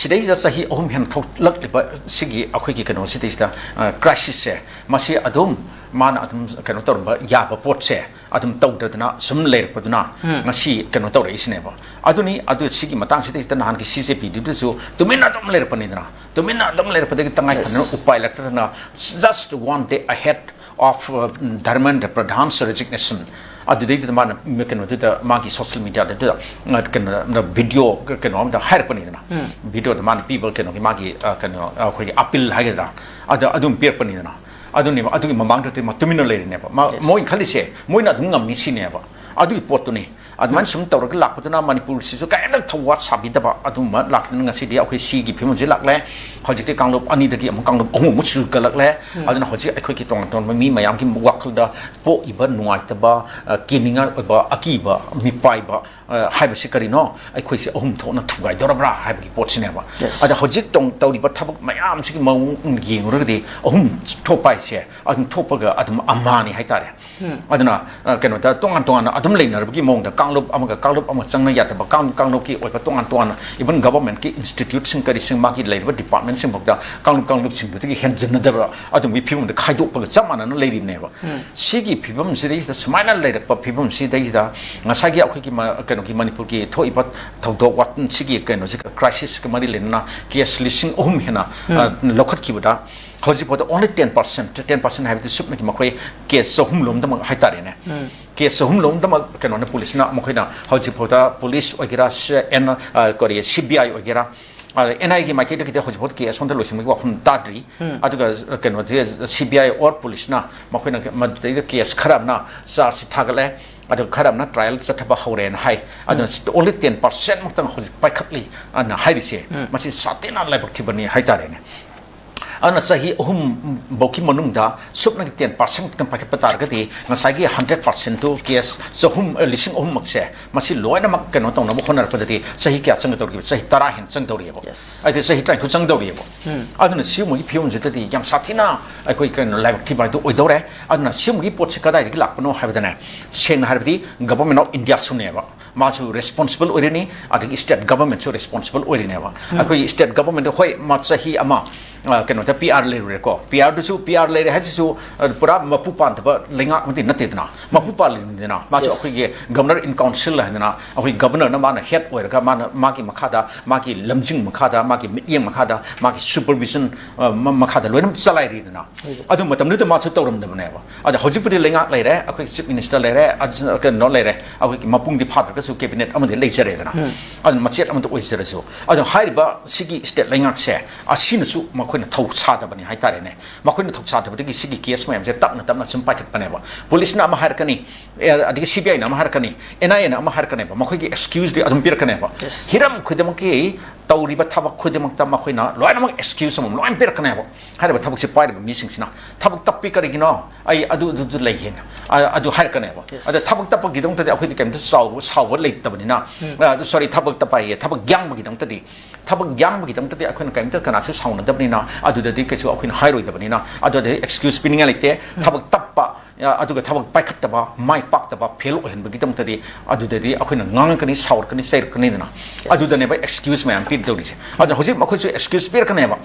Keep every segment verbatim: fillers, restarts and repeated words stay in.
ꯁꯤꯗꯩꯁꯤꯗ ꯆꯍꯤ ꯑꯍꯨꯝ ꯍꯦꯟꯅ ꯊꯣꯛꯂꯛꯂꯤꯕ ꯁꯤꯒꯤ ꯑꯩꯈꯣꯏꯒꯤ ꯀꯩꯅꯣꯁꯤꯗꯩꯁꯤꯗ, ꯑ, crisis ꯁꯦ, ꯃꯁꯤ ꯑꯗꯨꯝ ꯃꯥꯅ ꯑꯗꯨꯝ ꯀꯩꯅꯣ ꯇꯧꯔꯝꯕ ꯌꯥꯕ ꯄꯣꯠꯁꯦ ꯑꯗꯨꯝ ꯇꯧꯗꯗꯅ ꯁꯨꯝ ꯂꯩꯔꯛꯄꯗꯨꯅ ꯎꯝ꯫ ꯉꯁꯤ ꯀꯩꯅꯣ ꯇꯧꯔꯛꯏꯁꯤꯅꯦꯕ꯫ ꯑꯗꯨꯅꯤ, ꯑꯗꯨ ꯁꯤꯒꯤ ꯃꯇꯥꯡꯁꯤꯗꯩꯁꯤꯗ ꯅꯍꯥꯟꯒꯤ C J P ꯗꯨꯗꯁꯨ ꯇꯨꯃꯤꯟꯅ ꯑꯗꯨꯝ ꯂꯩꯔꯛꯄꯅꯤꯗꯅ, ꯇꯨꯃꯤꯟꯅ ꯑꯗꯨꯝ ꯂꯩꯔꯛꯄꯗꯒꯤ ꯇꯉꯥꯏ ꯐꯗꯅ Yes. ꯎꯄꯥꯏ ꯂꯩꯔꯛꯇꯗꯅ, just one day ahead of, uh, Dharmendra Pradhan's resignation, ꯑꯗꯨꯗꯩꯗꯨꯗ ꯃꯥꯅ ꯀꯩꯅꯣꯗꯨꯗ ꯃꯥꯒꯤ social media ꯗꯨꯗ, ꯑ, ꯀꯩꯅꯣ, video ꯀꯩꯅꯣ ꯑꯝꯗ ꯍꯥꯏꯔꯛꯄꯅꯤꯗꯅ, ꯎꯝ꯫ Video ꯗ ꯃꯥꯅ ꯄꯤꯕ ꯀꯩꯅꯣꯒꯤ ꯃꯥꯒꯤ, ꯑ, ꯀꯩꯅꯣ, ꯑꯩꯈꯣꯏꯒꯤ appeal ꯍꯥꯏꯒꯗ꯭ꯔꯥ, ꯑꯗ ꯑꯗꯨꯝ ꯄꯤꯔꯛꯄꯅꯤꯗꯅ꯫ ꯑꯗꯨꯅꯦꯕ, ꯑꯗꯨꯒꯤ ꯃꯃꯥꯡꯗꯗꯤ ꯃꯥ ꯇꯨꯃꯤꯟꯅ ꯂꯩꯔꯤꯅꯦꯕ꯫ ꯃꯥ, Yes. ꯃꯣꯏꯅ ꯈꯜꯂꯤꯁꯦ ꯃꯣꯏꯅ ꯑꯗꯨꯝ ꯉꯝꯅꯤ ꯁꯤꯅꯦꯕ꯫ ꯑꯗꯨꯒꯤ ꯄꯣꯠꯇꯨꯅꯤ꯫ ꯑꯗꯨꯃꯥꯏꯅ ꯎꯝ꯫ ꯁꯨꯝ ꯇꯧꯔꯒ ꯂꯥꯛꯄꯗꯨꯅ ꯃꯅꯤꯄꯨꯔꯁꯤꯁꯨ ꯀꯔꯤꯝꯇ ꯊꯧꯋꯥ ꯁꯥꯕꯤꯗꯕ ꯑꯗꯨꯝꯕ ꯂꯥꯛꯇꯅ ꯉꯁꯤꯗꯤ ꯑꯩꯈꯣꯏ ꯁꯤꯒꯤ ꯐꯤꯕꯝꯁꯤ ꯂꯥꯛꯂꯦ꯫ ꯍꯧꯖꯤꯛꯇꯤ ꯀꯥꯡꯂꯨꯞ ꯑꯅꯤꯗꯒꯤ ꯑꯃꯨꯛ ꯀꯥꯡꯂꯨꯞ ꯑꯍꯨꯝ ꯑꯃꯨꯛ ꯁꯨꯒꯠꯂꯛꯂꯦ꯫ ꯎꯝ꯫ ꯑꯗꯨꯅ ꯍꯧꯖꯤꯛ ꯑꯩꯈꯣꯏꯒꯤ ꯇꯣꯉꯥꯟ ꯇꯣꯉꯥꯟꯕ ꯃꯤ ꯃꯌꯥꯝꯒꯤ ꯋꯥꯈꯜꯗ ꯄꯣꯛꯏꯕ ꯅꯨꯡꯉꯥꯏꯇꯕ, ꯑ, ꯀꯤꯅꯤꯡꯉꯥꯏ ꯑꯣꯏꯕ, ꯑꯀꯤꯕ, ꯃꯤꯄꯥꯏꯕ, ꯑ, ꯍꯥꯏꯕꯁꯤ ꯀꯔꯤꯅꯣ? ꯑꯩꯈꯣꯏꯁꯦ ꯑꯍꯨꯝ ꯊꯣꯛꯅ ꯊꯨꯒꯥꯏꯗꯧꯔꯕ꯭ꯔꯥ ꯍꯥꯏꯕꯒꯤ ꯄꯣꯠꯁꯤꯅꯦꯕ꯫ Yes. ꯑꯗ ꯍꯧꯖꯤꯛ ꯇꯧ-, ꯇꯧꯔꯤꯕ ꯊꯕꯛ ꯃꯌꯥꯝꯁꯤꯒꯤ ꯃꯑꯣꯡ ꯌꯦꯡꯉꯨꯔꯒꯗꯤ ꯑꯍꯨꯝ ꯊꯣꯛꯄ ꯍꯥꯏꯁꯦ ꯑꯗꯨꯝ ꯊꯣꯛꯄꯒ ꯑꯗꯨꯝ ꯑꯃꯥꯅꯤ ꯍꯥꯏꯇꯥꯔꯦ꯫ ꯎꯝ꯫ ꯑꯗꯨꯅ, ꯑ, ꯀꯩꯅꯣꯗ ꯇꯣꯉꯥꯟ ꯇꯣꯉꯥꯟꯅ ꯑꯗꯨꯝ ꯂꯩꯅꯔꯕꯒꯤ ꯃꯑꯣꯡꯗ ꯀꯥꯡꯂꯨꯞ ꯑꯃꯒ ꯀꯥꯡꯂꯨꯞ ꯑꯃ ꯆꯪꯅ ꯌꯥꯗꯕ, ꯀꯥꯡꯂꯨꯞ ꯀꯥꯡꯂꯨꯞꯀꯤ ꯑꯣꯏꯕ ꯇꯣꯉꯥꯟ ꯇꯣꯉꯥꯟꯅ even government ꯀꯤ institute ꯁꯤꯡ ꯀꯔꯤꯁꯤꯡ ꯃꯥꯒꯤ ꯂꯩꯔꯤꯕ department ꯁꯤꯡꯐꯥꯎꯗ ꯀꯥꯡꯂꯨꯞ ꯀꯥꯡꯂꯨꯞꯁꯤꯡꯗꯨꯗꯒꯤ ꯍꯦꯟꯖꯤꯟꯅꯗꯕ ꯑꯗꯨꯝꯕꯒꯤ ꯐꯤꯕꯝꯗ ꯈꯥꯏꯗꯣꯛꯄꯒ ꯆꯞ ꯃꯥꯟꯅꯅ ꯂꯩꯔꯤꯕꯅꯦꯕ꯫ ꯎꯝ꯫ ꯁꯤꯒꯤ ꯐꯤꯕꯝꯁꯤꯗꯩꯁꯤꯗ, ꯁꯨꯃꯥꯏꯅ ꯂꯩꯔꯛꯄ ꯐꯤꯕꯝꯁꯤꯗꯩꯁꯤꯗ ꯉꯁꯥꯏꯒꯤ ꯑꯩꯈꯣꯏꯒꯤ ꯃ-, ꯀꯩꯅꯣꯒꯤ ꯃꯅꯤꯄꯨꯔꯒꯤ ꯊꯣꯛꯏꯕ ꯊꯧꯗꯣꯛ ꯋꯥꯊꯣꯛ ꯁꯤꯒꯤ ꯀꯩꯅꯣꯁꯤꯒ, crisis ꯀ ꯃꯔꯤ ꯂꯩꯅꯅ case ꯂꯤꯁꯤꯡ ꯑꯍꯨꯝ ꯍꯦꯟꯅ, ꯎꯝ꯫ ꯑ, ꯂꯧꯈꯠꯈꯤꯕꯗ ꯍꯧꯖꯤꯛꯐꯥꯎꯗ only ten percent, ten percent ꯍꯥꯏꯕꯗꯤ ꯁꯨꯞꯅꯒꯤ ꯃꯈꯣꯏ case ꯆꯍꯨꯝ ꯂꯣꯝꯗꯃꯛ ꯍꯥꯏꯇꯥꯔꯦꯅꯦ꯫ ꯎꯝ꯫ Case ꯆꯍꯨꯝ ꯂꯣꯝꯗꯃꯛ ꯀꯩꯅꯣꯅ, ꯄꯨꯂꯤꯁꯅ ꯃꯈꯣꯏꯅ ꯍꯧꯖꯤꯛꯐꯥꯎꯗ ꯄꯨꯂꯤꯁ ꯑꯣꯏꯒꯦꯔꯥ, ꯁꯤ-, ꯑꯦꯟ-, ꯑ, ꯀꯔꯤ, C B I ꯑꯣꯏꯒꯦꯔꯥ, ꯑ, N I A ꯒꯤ ꯃꯥꯏꯀꯩꯗꯒꯤꯗꯤ ꯍꯧꯖꯤꯛꯐꯥꯎꯗ case ꯑꯝꯇ ꯂꯣꯏꯁꯤꯟꯕꯒꯤ ꯋꯥꯐꯝ ꯇꯥꯗ꯭ꯔꯤ꯫ ꯎꯝ꯫ ꯑꯗꯨꯒ, ꯑ, ꯀꯩꯅꯣꯁꯦ, C B I or ꯄꯨꯂꯤꯁꯅ ꯃꯈꯣꯏꯅ ꯃꯗꯨꯗꯩꯗ case ꯈꯔ ꯑꯃꯅ charge ꯊꯥꯒꯠꯂꯦ, ꯑꯗꯨꯒ ꯈꯔ ꯑꯃꯅ trial ꯆꯠꯊꯕ ꯍꯧꯔꯦꯅ ꯍꯥꯏ꯫ ꯑꯗꯨꯅ ꯎꯝ꯫ Only ten percent ꯃꯛꯇꯪ ꯍꯧꯖꯤꯛ ꯄꯥꯏꯈꯠꯂꯤ ꯑꯅ ꯍꯥꯏꯔꯤꯁꯦ, ꯎꯝ꯫ ꯃꯁꯤ ꯁꯥꯊꯤꯅ ꯂꯥꯏꯕꯛ ꯊꯤꯕꯅꯤ ꯍꯥꯏꯇꯥꯔꯦꯅꯦ꯫ ꯑꯗꯨꯅ ꯆꯍꯤ ꯑꯍꯨꯝ ꯐꯥꯎꯒꯤ ꯃꯅꯨꯡꯗ ꯁꯨꯞꯅꯒꯤ ten percent ꯈꯛꯇꯪ ꯄꯥꯏꯈꯠꯄ ꯇꯥꯔꯒꯗꯤ, ꯉꯁꯥꯏꯒꯤ hundred percent ꯇꯨ, case ꯆꯍꯨꯝ, ꯑ, ꯂꯤꯁꯤꯡ ꯑꯍꯨꯝꯃꯛꯁꯦ, ꯃꯁꯤ ꯂꯣꯏꯅꯃꯛ ꯀꯩꯅꯣ ꯇꯧꯅꯕ ꯍꯣꯠꯅꯔꯛꯄꯗꯗꯤ ꯆꯍꯤ ꯀꯌꯥ ꯆꯪꯒꯗꯧꯔꯤꯕ? ꯆꯍꯤ ꯇꯔꯥ ꯍꯦꯟꯅ ꯆꯪꯗꯧꯔꯤꯑꯕ꯫ Yes. ꯍꯥꯏꯗꯤ ꯆꯍꯤ ꯇꯔꯥꯅꯤꯊꯣꯏ ꯆꯪꯗꯧꯔꯤꯑꯕ꯫ ꯑꯗꯨꯅ ꯁꯤꯒꯨꯝꯕꯒꯤ ꯐꯤꯕꯝꯁꯤꯗꯗꯤ ꯌꯥꯝ ꯁꯥꯊꯤꯅ ꯑꯩꯈꯣꯏ ꯀꯩꯅꯣ ꯂꯥꯏꯕꯛ ꯊꯤꯕ ꯍꯥꯏꯗꯨ ꯑꯣꯏꯗꯧꯔꯦ꯫ ꯑꯗꯨꯅ ꯁꯤꯒꯨꯝꯕꯒꯤ ꯄꯣꯠꯁꯦ ꯀꯗꯥꯏꯗꯒꯤ ꯂꯥꯛꯄꯅꯣ ꯍꯥꯏꯕꯗꯅꯦ, ꯁꯦꯡꯅ ꯍꯥꯏꯔꯕꯗꯤ Government of India ꯁꯨꯅꯦꯕ꯫ ꯃꯥꯁꯨ responsible ꯑꯣꯏꯔꯅꯤ, ꯑꯗꯒꯤ state government ꯁꯨ responsible ꯑꯣꯏꯔꯅꯦꯕ꯫ ꯑꯩꯈꯣꯏꯒꯤ state government ꯗ, ꯍꯣꯏ, ꯃꯥ ꯆꯍꯤ ꯑꯃ, ꯑ, ꯀꯩꯅꯣꯗ P R ꯂꯩꯔꯨꯔꯦꯀꯣ꯫ P R ꯗꯨꯁꯨ, P R ꯂꯩꯔꯦ ꯍꯥꯏꯁꯤꯁꯨ, ꯑ, ꯄꯨꯔꯥ ꯃꯄꯨ ꯄꯥꯟꯗꯕ ꯂꯩꯉꯥꯛ ꯑꯃꯗꯤ ꯅꯠꯇꯦꯗꯅ, ꯃꯄꯨ ꯄꯥꯜꯂꯤꯅꯤꯗꯅ꯫ ꯃꯥꯁꯨ Yes. ꯑꯩꯈꯣꯏꯒꯤ Governor in Council ꯍꯥꯏꯗꯅ, ꯑꯩꯈꯣꯏ Governor ꯅ ꯃꯥꯅ head ꯑꯣꯏꯔꯒ, ꯃꯥꯅ, ꯃꯥꯒꯤ ꯃꯈꯥꯗ, ꯃꯥꯒꯤ ꯂꯝꯖꯤꯡ ꯃꯈꯥꯗ, ꯃꯥꯒꯤ ꯃꯤꯠꯌꯦꯡ ꯃꯈꯥꯗ, ꯃꯥꯒꯤ supervision, ꯑ, ꯃ-, ꯃꯈꯥꯗ ꯂꯣꯏꯅꯃꯛ ꯆꯂꯥꯏꯔꯤꯗꯅ꯫ ꯑꯗꯨ ꯃꯇꯝꯗꯨꯗ ꯃꯥꯁꯨ ꯇꯧꯔꯝꯗꯕꯅꯦꯕ꯫ ꯑꯗ ꯍꯧꯖꯤꯛꯄꯨꯗꯤ ꯂꯩꯉꯥꯛ ꯂꯩꯔꯦ, ꯑꯩꯈꯣꯏ Chief Minister ꯂꯩꯔꯦ, ꯑꯗꯨ ꯀꯩꯅꯣ ꯂꯩꯔꯦ, ꯑꯩꯈꯣꯏꯒꯤ ꯃꯄꯨꯡꯗꯤ ꯐꯥꯗ꯭ꯔꯒꯁꯨ cabinet ꯑꯃꯗꯤ ꯂꯩꯖꯔꯦꯗꯅ꯫ ꯑꯗꯨꯅ ꯃꯆꯦꯠ ꯑꯃꯗ ꯑꯣꯏꯖꯔꯁꯨ, ꯑꯗꯣ ꯍꯥꯏꯔꯤꯕ ꯁꯤꯒꯤ state ꯂꯩꯉꯥꯛꯁꯦ, ꯑꯁꯤꯅꯁꯨ ꯃꯈꯣꯏꯅ ꯊꯧ ꯁꯥꯗꯕꯅꯤ ꯍꯥꯏꯇꯥꯔꯦꯅꯦ꯫ ꯃꯈꯣꯏꯅ ꯊꯧ ꯁꯥꯗꯕꯗꯒꯤ ꯁꯤꯒꯤ case ꯃꯌꯥꯝꯁꯦ ꯇꯞꯅ ꯇꯞꯅ ꯁꯨꯝ ꯄꯥꯏꯈꯠꯄꯅꯦꯕ꯫ Police ꯅ ꯑꯃ ꯍꯥꯏꯔꯛꯀꯅꯤ, ꯑꯦ, ꯑꯗꯒꯤ C B I ꯅ ꯑꯃ ꯍꯥꯏꯔꯛꯀꯅꯤ, N I A ꯅ ꯑꯃ ꯍꯥꯏꯔꯛꯀꯅꯦꯕ꯫ ꯃꯈꯣꯏꯒꯤ excuse ꯗꯤ ꯑꯗꯨꯝ ꯄꯤꯔꯛꯀꯅꯦꯕ꯫ Yes. ꯍꯤꯔꯝ ꯈꯨꯗꯤꯡꯃꯛꯀꯤ ꯇꯧꯔꯤꯕ ꯊꯕꯛ ꯈꯨꯗꯤꯡꯃꯛꯇ ꯃꯈꯣꯏꯅ ꯂꯣꯏꯅꯃꯛ excuse ꯑꯃ ꯂꯣꯏꯅ ꯄꯤꯔꯛꯀꯅꯦꯕ꯫ ꯍꯥꯏꯔꯤꯕ ꯊꯕꯛꯁꯦ ꯄꯥꯏꯔꯤꯕ ꯃꯤꯁꯤꯡꯁꯤꯅ ꯊꯕꯛ ꯇꯞꯄꯤ ꯀꯔꯤꯒꯤꯅꯣ, ꯑꯩ ꯑꯗꯨ, ꯑꯗꯨꯗꯨ ꯂꯩꯒꯦꯅ, ꯑ-, ꯑꯗꯨ ꯍꯥꯏꯔꯛꯀꯅꯦꯕ꯫ Yes. ꯑꯗ ꯊꯕꯛ ꯇꯞꯄꯒꯤꯗꯃꯛꯇꯗꯤ ꯑꯩꯈꯣꯏꯗꯤ ꯀꯩꯝꯇ ꯆꯥꯎꯕ, ꯁꯥꯎꯕ ꯂꯩꯇꯕꯅꯤꯅ, ꯑ, ꯑꯗꯨ, sorry, ꯊꯕꯛ ꯇꯞꯄ ꯍꯥꯏꯌꯦ, ꯊꯕꯛ ꯌꯥꯡꯕꯒꯤꯗꯃꯛꯇꯗꯤ, ꯊꯕꯛ ꯌꯥꯡꯕꯒꯤꯗꯃꯛꯇꯗꯤ ꯑꯩꯈꯣꯏꯅ ꯀꯩꯝꯇ ꯀꯅꯥꯁꯨ ꯁꯥꯎꯅꯗꯕꯅꯤꯅ, ꯑꯗꯨꯗꯗꯤ ꯀꯩꯁꯨ ꯑꯩꯈꯣꯏꯅ ꯍꯥꯏꯔꯣꯏꯗꯕꯅꯤꯅ, ꯑꯗꯨꯗꯗꯤ excuse ꯄꯤꯅꯤꯡꯉꯥꯏ ꯂꯩꯇꯦ꯫ ꯊꯕꯛ ꯇꯞꯄ, ꯑ, ꯑꯗꯨꯒ ꯊꯕꯛ ꯄꯥꯏꯈꯠꯇꯕ, ꯃꯥꯏ ꯄꯥꯛꯇꯕ, fail ꯑꯣꯏꯍꯟꯕꯒꯤꯗꯃꯛꯇꯗꯤ ꯑꯗꯨꯗꯗꯤ ꯑꯩꯈꯣꯏꯅ ꯉꯥꯡꯉꯛꯀꯅꯤ, ꯁꯥꯎꯔꯛꯀꯅꯤ, ꯆꯩꯔꯛꯀꯅꯤꯗꯅ꯫ ꯑꯗꯨꯗꯅꯦꯕ excuse ꯃꯌꯥꯝ ꯄꯤꯗꯧꯔꯤꯁꯦ꯫ ꯑꯗꯨꯅ ꯍꯧꯖꯤꯛ ꯃꯈꯣꯏꯁꯨ excuse ꯄꯤꯔꯛꯀꯅꯦꯕ꯫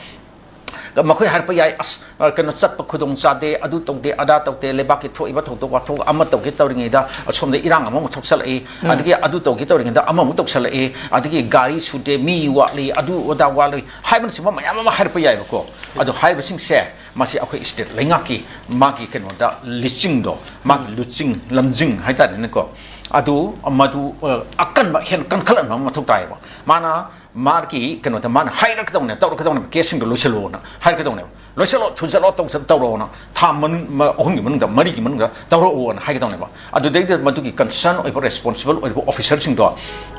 ꯃꯈꯣꯏ ꯍꯥꯏꯔꯛꯄ ꯌꯥꯏ, "ꯑꯁ, ꯑ, ꯀꯩꯅꯣ, ꯆꯠꯄ ꯈꯨꯗꯣꯡ ꯆꯥꯗꯦ, ꯑꯗꯨ ꯇꯧꯗꯦ, ꯑꯗꯥ ꯇꯧꯗꯦ, ꯂꯩꯕꯥꯛꯀꯤ ꯊꯣꯛꯏꯕ ꯊꯧꯗꯣꯛ ꯋꯥꯊꯣꯛ ꯑꯃ ꯇꯧꯒꯦ ꯇꯧꯔꯤꯉꯩꯗ ꯑꯁꯣꯝꯗ ꯏꯔꯥꯡ ꯑꯃꯃꯨꯛ ꯊꯣꯛꯆꯜꯂꯛꯏ, ꯑꯗꯒꯤ ꯑꯗꯨ ꯇꯧꯒꯦ ꯇꯧꯔꯤꯉꯩꯗ ꯑꯃꯃꯨꯛ ꯇꯧꯁꯜꯂꯛꯏ, ꯑꯗꯒꯤ ꯒꯥꯔꯤ ꯁꯨꯗꯦ, ꯃꯤ ꯋꯥꯠꯂꯤ, ꯑꯗꯨ ꯑꯗꯥ ꯋꯥꯠꯂꯤ" ꯍꯥꯏꯕꯅꯆꯤꯡꯕ ꯃꯌꯥꯝ ꯑꯃ ꯍꯥꯏꯔꯛꯄ ꯌꯥꯏꯕꯀꯣ꯫ ꯑꯗꯣ ꯍꯥꯏꯔꯤꯕꯁꯤꯡꯁꯦ, ꯃꯁꯤ ꯑꯩꯈꯣꯏ state ꯂꯩꯉꯥꯛꯀꯤ ꯃꯥꯒꯤ ꯀꯩꯅꯣꯗ ꯂꯤꯆꯤꯡꯗꯣ, ꯃꯥꯒꯤ ꯂꯨꯆꯤꯡ ꯂꯝꯖꯤꯡ ꯍꯥꯏꯇꯥꯔꯦꯅꯦꯀꯣ, ꯑꯗꯨ ꯃꯗꯨ, ꯑ, ꯑꯀꯟꯕ, ꯍꯦꯟꯅ ꯀꯟꯈꯠꯍꯟꯕ ꯑꯃ ꯃꯊꯧ ꯇꯥꯏꯌꯦꯕ꯫ ꯃꯥꯅ ꯃꯥꯒꯤ ꯀꯩꯅꯣꯗ ꯃꯥꯅ ꯍꯥꯏꯔꯛꯀꯗꯧꯅꯦ, ꯇꯧꯔꯛꯀꯗꯧꯅꯦꯕ, ꯀꯦꯁꯁꯤꯡꯗꯣ ꯂꯣꯏꯁꯤꯜꯂꯣꯅ ꯍꯥꯏꯔꯛꯀꯗꯧꯅꯦꯕ, ꯂꯣꯏꯁꯤꯜꯂꯣ, ꯊꯨꯖꯜꯂꯣ, ꯇꯧꯁ-, ꯇꯧꯔꯛꯑꯣꯅ, ꯊꯥ ꯃꯅꯨꯡ-, ꯃ-, ꯑꯍꯨꯝꯒꯤ ꯃꯅꯨꯡꯗ, ꯃꯔꯤꯒꯤ ꯃꯅꯨꯡꯗ ꯇꯧꯔꯛꯑꯣꯅ ꯍꯥꯏꯒꯗꯧꯅꯦꯕ꯫ ꯑꯗꯨꯗꯩꯗ ꯃꯗꯨꯒꯤ concern ꯑꯣꯏꯕ responsible ꯑꯣꯏꯔꯤꯕ officerꯁꯤꯡꯗꯣ,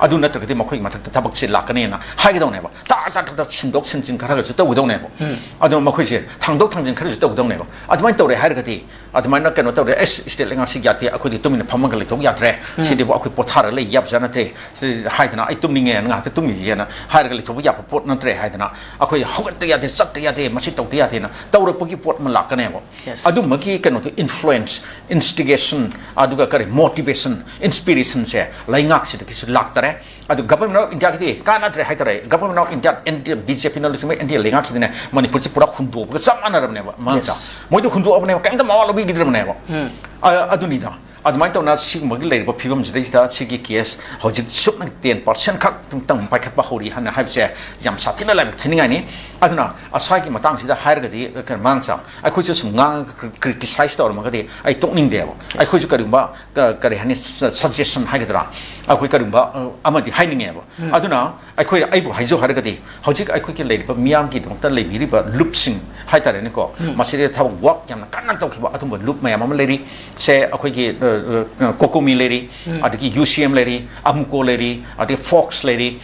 ꯑꯗꯨ ꯅꯠꯇ꯭ꯔꯒꯗꯤ ꯃꯈꯣꯏꯒꯤ ꯃꯊꯛꯇ ꯊꯕꯛꯁꯦ ꯂꯥꯛꯀꯅꯤꯅ ꯍꯥꯏꯒꯗꯧꯅꯦꯕ꯫ ꯇꯥꯛ ꯇꯥꯛ ꯇꯥꯛ ꯇꯥꯛ ꯁꯤꯟꯗꯣꯛ ꯁꯤꯟꯖꯤꯟ ꯈꯔꯒꯁꯨ ꯇꯧꯒꯗꯧꯅꯦꯕ꯫ ꯑꯗꯨꯅ ꯃꯈꯣꯏꯁꯦ ꯊꯥꯡꯗꯣꯛ ꯊꯥꯡꯖꯤꯟ ꯈꯔꯁꯨ ꯇꯧꯒꯗꯧꯅꯦꯕ꯫ ꯑꯗꯨꯃꯥꯏꯅ ꯇꯧꯔꯦ ꯍꯥꯏꯔꯒꯗꯤ, ꯑꯗꯨꯃꯥꯏꯅ ꯀꯩꯅꯣ ꯇꯧꯔꯦ, "ꯑꯁ, state ꯂꯩꯉꯥꯛꯁꯤ ꯌꯥꯗꯦ, ꯑꯩꯈꯣꯏꯗꯤ ꯇꯨꯃꯤꯟꯅ ꯐꯝꯃꯒ ꯂꯩꯊꯣꯛ ꯌꯥꯗ꯭ꯔꯦ, ꯁꯤꯗꯤꯕꯨ ꯑꯩꯈꯣꯏ ꯄꯣꯊꯥꯔ ꯂꯩ ꯌꯥꯕꯖꯥꯠ ꯅꯠꯇ꯭ꯔꯦ" ꯁꯤ ꯍꯥꯏꯗꯅ, "ꯑꯩ ꯇꯨꯝꯅꯤꯡꯉꯦꯅ ꯉꯥꯏꯍꯥꯛꯇ ꯇꯨꯝꯈꯤꯒꯦꯅ" ꯍꯥꯏꯔꯒ ꯂꯩꯊꯣꯛꯄ ꯌꯥꯕ ꯄꯣꯠ ꯅꯠꯇ꯭ꯔꯦ ꯍꯥꯏꯗꯅ, "ꯑꯩꯈꯣꯏ ꯍꯧꯒꯠꯇ ꯌꯥꯗꯦ, ꯆꯠꯇ ꯌꯥꯗꯦ, ꯃꯁꯤ ꯇꯧꯗ ꯌꯥꯗꯦꯅ" ꯇꯧꯔꯛꯄꯒꯤ ꯄꯣꯠ ꯑꯃ ꯂꯥꯛꯀꯅꯦꯕ꯫ Yes. ꯑꯗꯨꯝꯕꯒꯤ ꯀꯩꯅꯣꯗꯣ, influence, instigation, ꯑꯗꯨꯒ ꯀꯔꯤ, motivation, inspirationꯁꯦ ꯂꯩꯉꯥꯛꯁꯤꯗꯒꯤꯁꯨ ꯂꯥꯛꯇꯔꯦ꯫ ꯑꯗꯨ Government of Indiaꯒꯤꯗꯤ ꯀꯥꯟꯅꯗ꯭ꯔꯦ ꯍꯥꯏꯇꯥꯔꯦ꯫ Government of India, N D A, B J ꯄꯤꯅ ꯂꯨꯆꯤꯡꯕ ꯑꯦꯟ ꯗꯤ ꯑꯦ ꯂꯩꯉꯥꯛꯁꯤꯗꯤꯅꯦ, ꯃꯅꯤꯄꯨꯔꯁꯦ ꯄꯨꯔꯥ ꯍꯨꯟꯗꯣꯛꯄꯒ ꯆꯞ ꯃꯥꯟꯅꯔꯕꯅꯦꯕ꯫ ꯃꯥꯅ Yes. ꯆꯥ-, ꯃꯣꯏꯗꯤ ꯍꯨꯟꯗꯣꯛꯑꯕꯅꯦꯕ, ꯀꯩꯝꯇ ꯃꯋꯥ ꯂꯧꯕꯤꯈꯤꯗ꯭ꯔꯕꯅꯦꯕ꯫ ꯑ-, ꯑꯗꯨꯅꯤꯗ꯫ ꯑꯗꯨꯃꯥꯏꯅ ꯇꯧꯅ ꯁꯤꯒꯨꯝꯕꯒꯤ ꯂꯩꯔꯤꯕ ꯐꯤꯕꯝꯁꯤꯗꯩꯁꯤꯗ ꯁꯤꯒꯤ case ꯍꯧꯖꯤꯛ ꯁꯨꯞꯅ ten percent ꯈꯛꯇꯪ ꯄꯥꯏꯈꯠꯄ ꯍꯧꯔꯤ ꯍꯥꯏꯅ ꯍꯥꯏꯕꯁꯦ ꯌꯥꯝ ꯁꯥꯊꯤꯅ ꯂꯥꯏꯕꯛ ꯊꯤꯅꯤꯡꯉꯥꯏꯅꯤ꯫ ꯑꯗꯨꯅ ꯑꯁ꯭ꯋꯥꯏꯒꯤ ꯃꯇꯥꯡꯁꯤꯗ ꯍꯥꯏꯔꯒꯗꯤ, ꯀꯩꯅꯣ, ꯃꯥꯡ ꯆꯥꯡ ꯑꯩꯈꯣꯏꯁꯨ ꯁꯨꯝ ꯉꯥꯡꯉꯒ cri-, criticize ꯇꯧꯔꯝꯃꯒꯗꯤ ꯑꯩ ꯇꯣꯛꯅꯤꯡꯗꯦꯕ꯫ ꯑꯩꯈꯣꯏꯁꯨ ꯀꯔꯤꯒꯨꯝꯕ ꯀ-, ꯀꯔꯤ ꯍꯥꯏꯅꯤ, ꯁ-, suggestion ꯍꯥꯏꯒꯗ꯭ꯔꯥ, ꯑꯩꯈꯣꯏ ꯀꯔꯤꯒꯨꯝꯕ, ꯑ, ꯑꯃꯗꯤ ꯍꯥꯏꯅꯤꯡꯉꯦꯕ꯫ ꯑꯗꯨꯅ ꯑꯩꯈꯣꯏ, ꯑꯩꯕꯨ ꯍꯥꯏꯖꯧ ꯍꯥꯏꯔꯒꯗꯤ, ꯍꯧꯖꯤꯛ ꯑꯩꯈꯣꯏꯒꯤ ꯂꯩꯔꯤꯕ ꯃꯤꯌꯥꯝꯒꯤꯗꯃꯛꯇ ꯂꯩꯕꯤꯔꯤꯕ ꯂꯨꯞꯁꯤꯡ ꯍꯥꯏꯇꯥꯔꯦꯅꯦꯀꯣ, ꯃꯁꯤꯗ ꯊꯕꯛ work ꯌꯥꯝꯅ ꯀꯟꯅ ꯇꯧꯈꯤꯕ ꯑꯗꯨꯝꯕ ꯂꯨꯞ ꯃꯌꯥꯝ ꯑꯃ ꯂꯩꯔꯤ꯫ ꯁꯦ, ꯑꯩꯈꯣꯏꯒꯤ, ꯑ, ꯑ, ꯀꯣꯀꯣꯃꯤ ꯂꯩꯔꯤ, ꯑꯗꯒꯤ ꯌꯨ ꯁꯤ ꯑꯦꯝ ꯂꯩꯔꯤ, ꯑꯃꯨꯀꯣ ꯂꯩꯔꯤ, ꯑꯗꯒꯤ ꯐꯣꯛꯁ ꯂꯩꯔꯤ,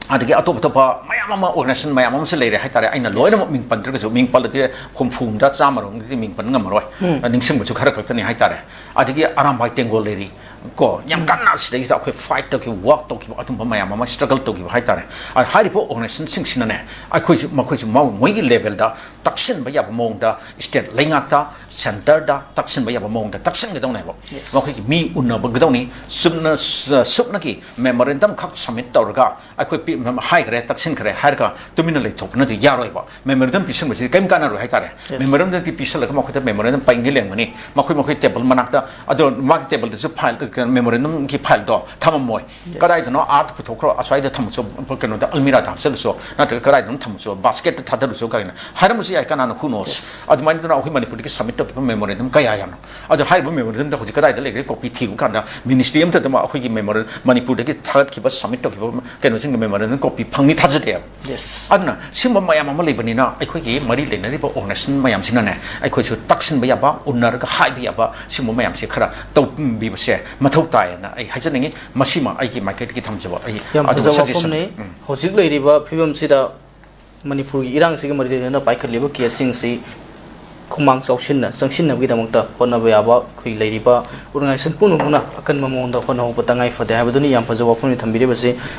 ꯑꯗꯒꯤ ꯑꯇꯣꯞ ꯑꯇꯣꯞꯄ ꯃꯌꯥꯝ ꯑꯃ, organization ꯃꯌꯥꯝ ꯑꯃꯁꯨ ꯂꯩꯔꯦ ꯍꯥꯏꯇꯥꯔꯦ꯫ ꯑꯩꯅ ꯂꯣꯏꯅꯃꯛ ꯃꯤꯡ ꯄꯟꯗ꯭ꯔꯒꯁꯨ, ꯃꯤꯡ ꯄꯜꯂꯗꯤ ꯍꯨꯝꯐꯨ ꯍꯨꯝꯗ꯭ꯔꯥ ꯆꯥꯝꯃꯔꯣꯝꯗꯤ ꯃꯤꯡ ꯄꯟꯕ ꯉꯝꯃꯔꯣꯏ꯫ ꯅꯤꯡꯁꯤꯡꯕꯁꯨ ꯈꯔ ꯈꯛꯇꯅꯤ ꯍꯥꯏꯇꯥꯔꯦ꯫ ꯑꯗꯒꯤ ꯑꯔꯥꯝꯕꯥꯏ ꯇꯦꯡꯒꯣꯜ ꯂꯩꯔꯤ, ꯀꯣ, ꯌꯥꯝ ꯀꯟꯅ ꯁꯤꯗꯩꯁꯤꯗ ꯑꯩꯈꯣꯏ fight ꯇꯧꯈꯤꯕ, work ꯇꯧꯈꯤꯕ, ꯑꯗꯨꯝꯕ ꯃꯌꯥꯝ ꯑꯃ, struggle ꯇꯧꯈꯤꯕ ꯍꯥꯏꯇꯥꯔꯦ꯫ ꯑ, ꯍꯥꯏꯔꯤꯕ organizationꯁꯤꯡꯁꯤꯅꯅꯦ, ꯑꯩꯈꯣꯏꯁꯨ, ꯃꯈꯣꯏꯁꯨ ꯃꯥ-, ꯃꯣꯏꯒꯤ levelꯗ ꯇꯛꯁꯤꯟꯕ ꯌꯥꯕ ꯃꯑꯣꯡꯗ, state ꯂꯩꯉꯥꯛꯇ, centreꯗ ꯇꯛꯁꯤꯟꯕ ꯌꯥꯕ ꯃꯑꯣꯡꯗ ꯇꯛꯁꯤꯟꯒꯗꯧꯅꯦꯕ꯫ Yes. ꯃꯈꯣꯏꯒꯤ ꯃꯤ ꯎꯅꯕꯒꯗꯧꯅꯤ꯫ ꯁꯨꯞꯅ-, ꯁꯨꯞꯅꯒꯤ memorandum ꯈꯛ submit ꯇꯧꯔꯒ ꯑꯩꯈꯣꯏ ꯄꯤ-, ꯍꯥꯏꯈ꯭ꯔꯦ, ꯇꯛꯁꯤꯟꯈ꯭ꯔꯦ ꯍꯥꯏꯔꯒ ꯇꯨꯃꯤꯟꯅ ꯂꯩꯊꯣꯛꯄꯅꯗꯤ ꯌꯥꯔꯣꯏꯕ꯫ Memorandum ꯄꯤꯁꯟꯕꯁꯤꯗꯤ ꯀꯔꯤꯝ ꯀꯥꯟꯅꯔꯣꯏ ꯍꯥꯏꯇꯥꯔꯦ꯫ Yes. Memorandumꯗꯤ ꯄꯤꯁꯜꯂꯒ ꯃꯈꯣꯏꯗ memorandum ꯄꯩꯒꯩ ꯂꯩꯔꯝꯒꯅꯤ꯫ ꯃꯈꯣꯏ, ꯃꯈꯣꯏ table ꯃꯅꯥꯛꯇ, ꯑꯗꯣ ꯃꯥꯒꯤ tableꯗꯁꯨ file, ꯀꯩꯅꯣ, ꯃꯦꯃꯣꯔꯦꯟꯗꯝꯒꯤ ꯐꯥꯏꯜꯗꯣ ꯊꯝꯃꯝꯃꯣꯏ꯫ ꯀꯗꯥꯏꯗꯅꯣ ꯑꯥꯗ ꯄꯨꯊꯣꯛꯈ꯭ꯔꯣ, ꯑꯁ꯭ꯋꯥꯏꯗ ꯊꯝꯃꯁꯨ, ꯀꯩꯅꯣꯗ ꯑꯜꯃꯤꯔꯥꯗ ꯍꯥꯞꯆꯜꯂꯁꯨ, ꯅꯠꯇ꯭ꯔꯒ ꯀꯗꯥꯏꯗꯅꯣ ꯊꯝꯃꯁꯨ, ꯕꯥꯁꯀꯦꯠꯇ ꯊꯥꯗꯔꯁꯨ ꯀꯥꯏꯅ ꯍꯥꯏꯔꯝꯕꯁꯨ ꯌꯥꯏ, ꯀꯅꯥꯅ who knows? ꯑꯗꯨꯃꯥꯏꯅ ꯇꯧꯗꯅ ꯑꯩꯈꯣꯏ ꯃꯅꯤꯄꯨꯔꯗꯒꯤ ꯁꯕꯃꯤꯠ ꯇꯧꯈꯤꯕ ꯃꯦꯃꯣꯔꯦꯟꯗꯝ ꯀꯌꯥ ꯌꯥꯝꯅꯣ꯫ ꯑꯗꯣ ꯍꯥꯏꯔꯤꯕ ꯃꯦꯃꯣꯔꯦꯟꯗꯝꯗ ꯍꯧꯖꯤꯛ ꯀꯗꯥꯏꯗ ꯂꯩꯈ꯭ꯔꯦ? ꯀꯣꯄꯤ ꯊꯤꯔꯨ ꯀꯥꯟꯗ ꯃꯤꯅꯤꯁꯇ꯭ꯔꯤ ꯑꯃꯠꯇꯗ ꯑꯩꯈꯣꯏꯒꯤ ꯃꯦꯃꯣꯔꯦꯟ-, ꯃꯅꯤꯄꯨꯔꯗꯒꯤ ꯊꯥꯒꯠꯈꯤꯕ, ꯁꯕꯃꯤꯠ ꯇꯧꯈꯤꯕ ꯀꯩꯅꯣꯁꯤꯡꯒꯤ ꯃꯦꯃꯣꯔꯦꯟꯗꯝ ꯀꯣꯄꯤ ꯐꯪꯅꯤ ꯊꯥꯖꯗꯦꯕ꯫ ꯑꯗꯨꯅ ꯁꯤꯒꯨꯝꯕ ꯃꯌꯥꯝ ꯑꯃ ꯂꯩꯕꯅꯤꯅ ꯑꯩꯈꯣꯏꯒꯤ ꯃꯔꯤ ꯂꯩꯅꯔꯤꯕ ꯑꯣꯔꯒꯅꯥꯏꯖꯦꯁꯟ ꯃꯌꯥꯝꯁꯤꯅꯅꯦ, ꯑꯩꯈꯣꯏꯁꯨ ꯇꯛꯁꯤꯟꯕ ꯌꯥꯕ, ꯎꯅꯔꯒ ꯍꯥꯏꯕ ꯌꯥꯕ, ꯁꯤꯒꯨꯝꯕ ꯃꯌꯥꯝꯁꯦ ꯈꯔ ꯇꯧꯕꯤꯕꯁꯦ ꯃꯊꯧ ꯇꯥꯏꯌꯦꯅ ꯑꯩ ꯍꯥꯏꯖꯅꯤꯡꯉꯤ꯫ ꯃꯁꯤꯃ ꯑꯩꯒꯤ ꯃꯥꯏꯀꯩꯗꯒꯤ ꯊꯝꯖꯕ ꯑꯩ ꯌꯥꯝ ꯑꯗꯨꯝ ꯐꯖꯕ suggestion꯫ ꯋꯥꯐꯝꯅꯤ꯫ ꯎꯝ꯫ ꯍꯧꯖꯤꯛ ꯂꯩꯔꯤꯕ ꯐꯤꯕꯝꯁꯤꯗ ꯃꯅꯤꯄꯨꯔꯒꯤ ꯏꯔꯥꯡꯁꯤꯒ ꯃꯔꯤ ꯂꯩꯅꯅ ꯄꯥꯏꯈꯠꯂꯤꯕ ꯀꯦꯁꯁꯤꯡꯁꯤ ꯈꯨꯃꯥꯡ ꯆꯥꯎꯁꯤꯟꯅ ꯆꯪꯁꯤꯟꯅꯕꯒꯤꯗꯃꯛꯇ ꯍꯣꯠꯅꯕ ꯌꯥꯕ ꯑꯩꯈꯣꯏ ꯂꯩꯔꯤꯕ ꯑꯣꯔꯒꯅꯥꯏꯖꯦꯁꯟ ꯄꯨꯝꯅꯃꯛꯅ ꯑꯀꯟꯕ ꯃꯑꯣꯡꯗ ꯍꯣꯠꯅꯍꯧꯕ ꯇꯉꯥꯏ ꯐꯗꯦ ꯍꯥꯏꯕꯗꯨꯅꯤ꯫ ꯌꯥꯝ ꯐꯖꯕ ꯋꯥꯐꯝꯅꯤ ꯊꯝꯕꯤꯔꯤꯕꯁꯤ꯫